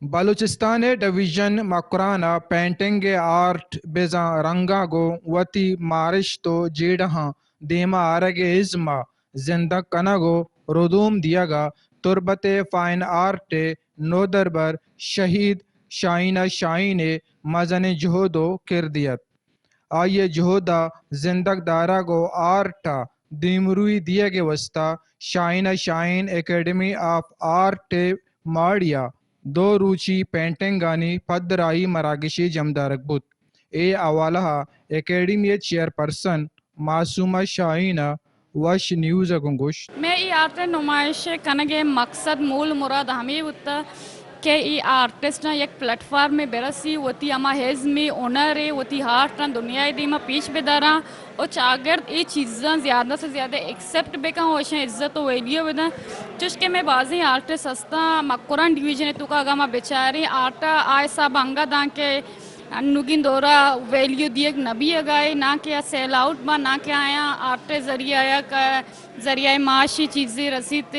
بلوچستان ءِ ڈویژن مکران ءَ پینٹنگ ءِ آرٹ بزاں رنگاں گوں وتی مارشت ءُ جیڑہاں دیما آرگ ءِ ازم ءَ زندگ کنگ ءُ ردوم دیگ ءَ تربت ءِ فائن آرٹ ءِ نودربر شہید شاہینہ شاہین ءِ مزنیں جہد ءُ کردے اَت۔ آئی ءِ جہد ءِ زندگ دارگ ءُ آرٹ ءَ دیمروئی دیگ ءِ واستہ شاہینہ شاہین اکیڈمی آف آرٹ ءِ ماڑی ءَ دو روچی پینٹنگانی پدراہی مراگشے جم دارگ بوت۔ اے حوالہ ءَ اکیڈمی ءِ چیئرپرسن معصومہ شاہین ءَ وش نیوز ءَ گوں گوشت۔ مئے اے آرٹ ءِ نمائش ءِ کنگ ءِ مقصد، مول مراد ہمے بوتگ کہ اے آرٹسٹاں یک پلیٹ فارمے برسی، وتی ہما ازم ءُ ہنر ءُ وتی آرٹاں دنیا ءِ دیما پیش بداراں ءُ چاگرد اے چیزاں زیادہ سے زیادہ ایکسپٹ بکن ءُ اشاں عزت ءُ ویلیو بدن۔ چوش کہ مئے بازیں آرٹسٹ ہستاں، مکران ڈویژن ءِ توکا اگاں ما بچاریں، آرٹ ءَ آ حساب ءَ انگت داں کہ انوگیں دور ءَ ویلیو دیگ نہ بیگ ءَ، ناں کہ آ سیل آؤٹ باں، ناں کہ آیاں آرٹ ءِ ذریعہ ءَ یک ذریعہ معاشی چیزے رسیت۔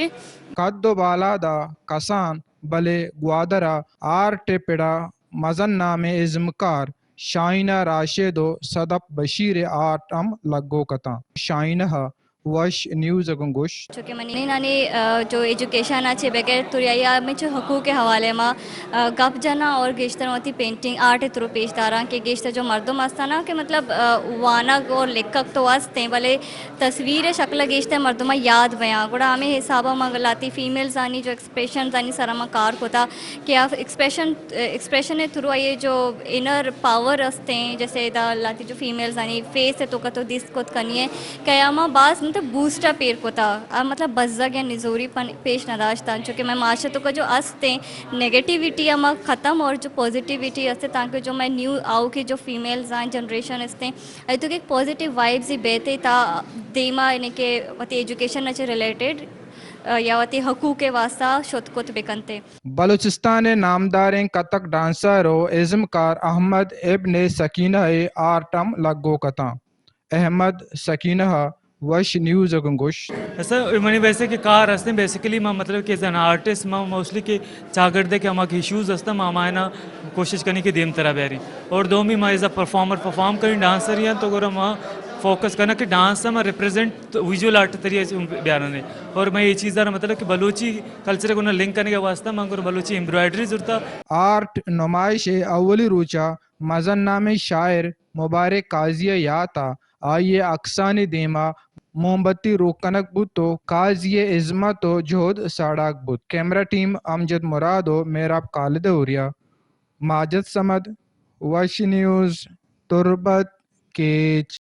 قد ءُ بالاد ءَ کسان، بلے گوادر ءَ آرٹ ءِ پڑ ءَ مزن نامیں ازمکار شاہینہ راشد ءُ صدف بشیر ءِ آرٹ ہم لگوک اتاں۔ شاہینہ ءَ وش نیوز ءَ گوں گوشت۔ چونکہ منی نانی، آ، جو ایجوکیشن ءَ چہ بغیر توری آئی ءَ ہمے چو حقوق ءِ حوالے ما، آ، گپ جناں اور گیشتر وتی پینٹنگ آرٹ ءِ تھرو پیش داراں کہ گیشتر جو مردم ہستاں نا کہ مطلب، آ، وانگ اور لکھگ تو ہستیں، بلے تصویر ءِ شکل ءَ گیشتر مردماں یاد بیاں۔ گڑا ہمے حساب ءَ ما لہتے فیمیلز آنی جو ایکسپریشنز آنی سرا ما کار کتا کہ آ ایکسپریشن، ایکسپریشن ءِ تھرو آئی ءِ جو انر پاور ہستیں، جیسے ادا لہتے جو فیمیلز آنی فیس ءِ توکا تو دیست کت کنی ئے کہ آ ما باز مطلب بوسٹ ءَ پیر کتا، آ مطلب بزگ یا نزوری پن پیش نہ داشتاں، چونکہ مئے معاشرہ توکا جو ہستیں نیگیٹیویٹی ہما ختم اور جو پازیٹیویٹی ہستے تاکہ جو مئے نیو آؤکیں جو فیمیلز آں، جنریشن ہستیں، اے تو کہ ایک پازیٹیو وائبز ہی بیتے تا دیما، یعنی کہ وتی ایجوکیشن ءَ چہ ریلیٹڈ، آ، یا وتی حقوق ءِ واستہ شت کت بکنتے۔ بلوچستان ءِ نامداریں کتھک ڈانسر ءُ ازمکار احمد ابن سکینہ ءِ آرٹ ہم لگوک اتاں۔ احمد سکینہ ءَ وش نیوز ءَ گوں گوشت۔ سر، منی ویسے کہ کار ہستیں، بیسیکلی ما مطلب کہ ایز این آرٹسٹ ما موسٹلی کہ چاگرد ءِ کہ ہما کہ ایشوز ہستاں، ما ہمایانا کوشش کنیں کہ دیمترا بیاریں۔ اور دومی ما ایز اے پرفارمر پرفارم کنیں، ڈانسر ہی ہیں، تو گڑا ما فوکس کناں کہ ڈانس ءَ ما ریپرزینٹ ویژول آرٹ ءِ ذریعہ بیاریں۔ اور میں یہ چیز دارا مطلب کہ بلوچی کلچر ءِ گونا لنک کنگ ءِ واستہ من گڑا بلوچی ایمبرائڈری زرتا۔ آرٹ نمائش ءِ اولی روچ ءَ مزن نامیں شاعر مبارک قاضی ءِ یات ءَ آئی ءِ عکسانی دیما موم بتی روک کنگ بوت ءُ قاضی ءِ ہزمت ءُ جہد ساڑاگ بوت۔ کیمرہ ٹیم امجد مراد ءُ مہراب خالد ءِ ہوریا ماجد صمد، وش نیوز، تربت، کیچ۔